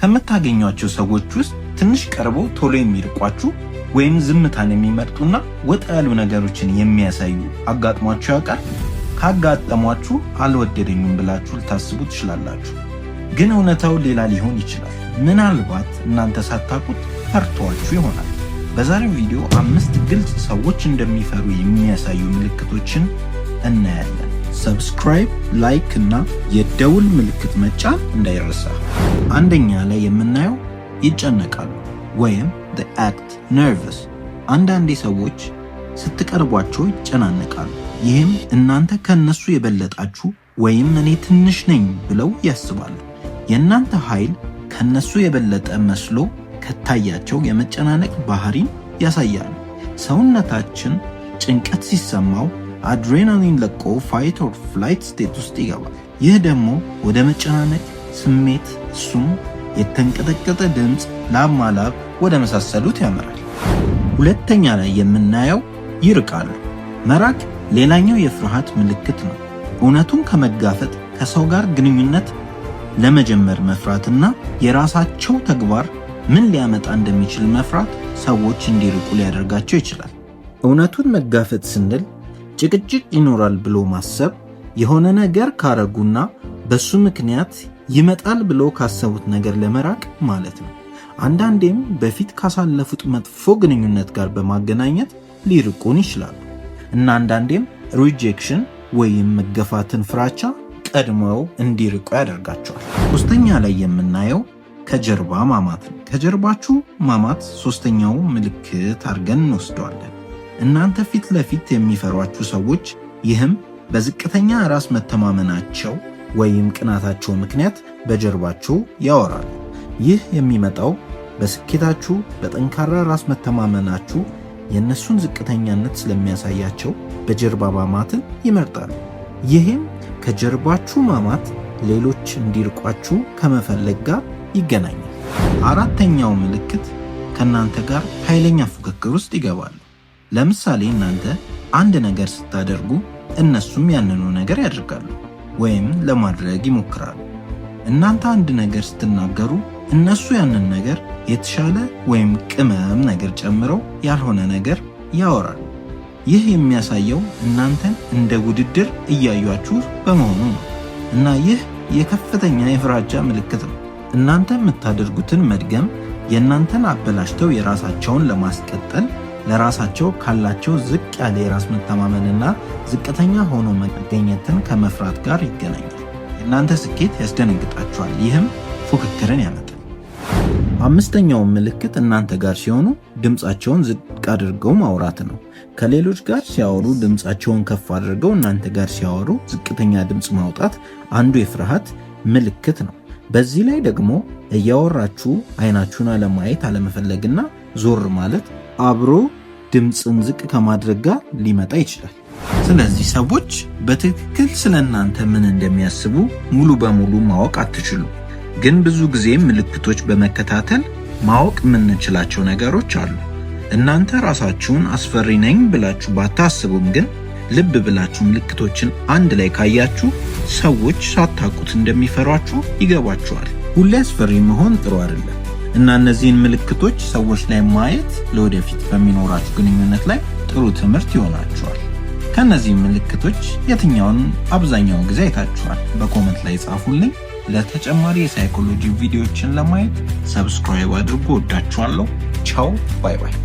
ከምታገኟቸው ሰዎች ውስጥ ትንሽ ቀርበው ቶሎ የሚርቋችሁ ወይም ዝምታን የሚመርጡና ወጣ ያሉ ነገሮችን የሚያሳዩ አጋጥሟችሁ ያውቃል? ካጋጠሟችሁ አልወደደኝም ብላችሁ ልታስቡ ትችላላችሁ። ግን እውነታው ሌላ ሊሆን ይችላል። ምናልባት እናንተ ሳታውቁት ፈርተዋችሁ ይሆናል። በዛሬው ቪዲዮ አምስት ግልጽ ሰዎች እንደሚፈሩ የሚያሳዩ ምልክቶችን እናያለን። Subscribe፣ like እና የደውል ምልክት መጫን እንዳይረሳ። አንደኛ ላይ የምናየው ይጨነቃሉ ወይም they act nervous። አንዳንዴ ሰዎች ስትቀርቧቸው ይጨናነቃሉ። ይህም እናንተ ከነሱ የበለጣችሁ ወይም እኔ ትንሽ ነኝ ብለው ያስባሉ። የእናንተ ኃይል ከነሱ የበለጠ መስሎ ከታያቸው የመጨናነቅ ባህሪን ያሳያሉ። ሰውነታችን ጭንቀት ሲሰማው አድሬናሊን ለቆ fight or flight state ውስጥ ይገባል። ይህ ደግሞ ወደ መጨናነቅ ስሜት፣ እሱም የተንቀጠቀጠ ድምፅ፣ ላብ ማላብ ወደ መሳሰሉት ያመራል። ሁለተኛ ላይ የምናየው ይርቃሉ። መራቅ ሌላኛው የፍርሃት ምልክት ነው። እውነቱን ከመጋፈጥ፣ ከሰው ጋር ግንኙነት ለመጀመር መፍራትና የራሳቸው ተግባር ምን ሊያመጣ እንደሚችል መፍራት ሰዎች እንዲርቁ ሊያደርጋቸው ይችላል። እውነቱን መጋፈጥ ስንል ጭቅጭቅ ይኖራል ብሎ ማሰብ፣ የሆነ ነገር ካረጉና በሱ ምክንያት ይመጣል ብሎ ካሰቡት ነገር ለመራቅ ማለት ነው። አንዳንዴም በፊት ካሳለፉት መጥፎ ግንኙነት ጋር በማገናኘት ሊርቁን ይችላሉ እና አንዳንዴም rejection ወይም መገፋትን ፍራቻ ቀድመው እንዲርቁ ያደርጋቸዋል። ሶስተኛ ላይ የምናየው ከጀርባ ማማት ነው። ከጀርባችሁ ማማት ሶስተኛው ምልክት አድርገን እንወስደዋለን። እናንተ ፊት ለፊት የሚፈሯችሁ ሰዎች፣ ይህም በዝቅተኛ ራስ መተማመናቸው ወይም ቅናታቸው ምክንያት በጀርባችሁ ያወራሉ። ይህ የሚመጣው በስኬታችሁ፣ በጠንካራ ራስ መተማመናችሁ የእነሱን ዝቅተኛነት ስለሚያሳያቸው በጀርባ ማማትን ይመርጣሉ። ይህም ከጀርባችሁ ማማት ሌሎች እንዲርቋችሁ ከመፈለግ ጋር ይገናኛል። አራተኛው ምልክት ከእናንተ ጋር ኃይለኛ ፉክክር ውስጥ ይገባሉ። ለምሳሌ እናንተ አንድ ነገር ስታደርጉ እነሱም ያንኑ ነገር ያደርጋሉ ወይም ለማድረግ ይሞክራሉ። እናንተ አንድ ነገር ስትናገሩ እነሱ ያንን ነገር የተሻለ ወይም ቅመም ነገር ጨምረው ያልሆነ ነገር ያወራሉ። ይህ የሚያሳየው እናንተን እንደ ውድድር እያዩአችሁ በመሆኑ ነው እና ይህ የከፍተኛ የፍራቻ ምልክት ነው። እናንተ የምታደርጉትን መድገም፣ የእናንተን አበላሽተው የራሳቸውን ለማስቀጠል ለራሳቸው ካላቸው ዝቅ ያለ የራስ መተማመንና ዝቅተኛ ሆኖ መገኘትን ከመፍራት ጋር ይገናኛል። የእናንተ ስኬት ያስደነግጣቸዋል፣ ይህም ፉክክርን ያመጣል። አምስተኛው ምልክት እናንተ ጋር ሲሆኑ ድምፃቸውን ዝቅ አድርገው ማውራት ነው። ከሌሎች ጋር ሲያወሩ ድምፃቸውን ከፍ አድርገው እናንተ ጋር ሲያወሩ ዝቅተኛ ድምፅ ማውጣት አንዱ የፍርሃት ምልክት ነው። በዚህ ላይ ደግሞ እያወራችሁ አይናችሁን አለማየት፣ አለመፈለግና ዞር ማለት አብሮ ድምፅን ዝቅ ከማድረግ ጋር ሊመጣ ይችላል። ስለዚህ ሰዎች በትክክል ስለ እናንተ ምን እንደሚያስቡ ሙሉ በሙሉ ማወቅ አትችሉም። ግን ብዙ ጊዜ ምልክቶች በመከታተል ማወቅ የምንችላቸው ነገሮች አሉ። እናንተ ራሳችሁን አስፈሪ ነኝ ብላችሁ ባታስቡም ግን ልብ ብላችሁ ምልክቶችን አንድ ላይ ካያችሁ ሰዎች ሳታውቁት እንደሚፈሯችሁ ይገባችኋል። ሁሌ አስፈሪ መሆን ጥሩ አይደለም እና እነዚህን ምልክቶች ሰዎች ላይ ማየት ለወደፊት በሚኖራችሁ ግንኙነት ላይ ጥሩ ትምህርት ይሆናችኋል። ከእነዚህ ምልክቶች የትኛውን አብዛኛውን ጊዜ አይታችኋል? በ comment ላይ ጻፉልኝ። ለተጨማሪ የ psychology ቪዲዮዎችን ለማየት subscribe አድርጉ። ወዳችኋለሁ። ቻው፣ bye bye።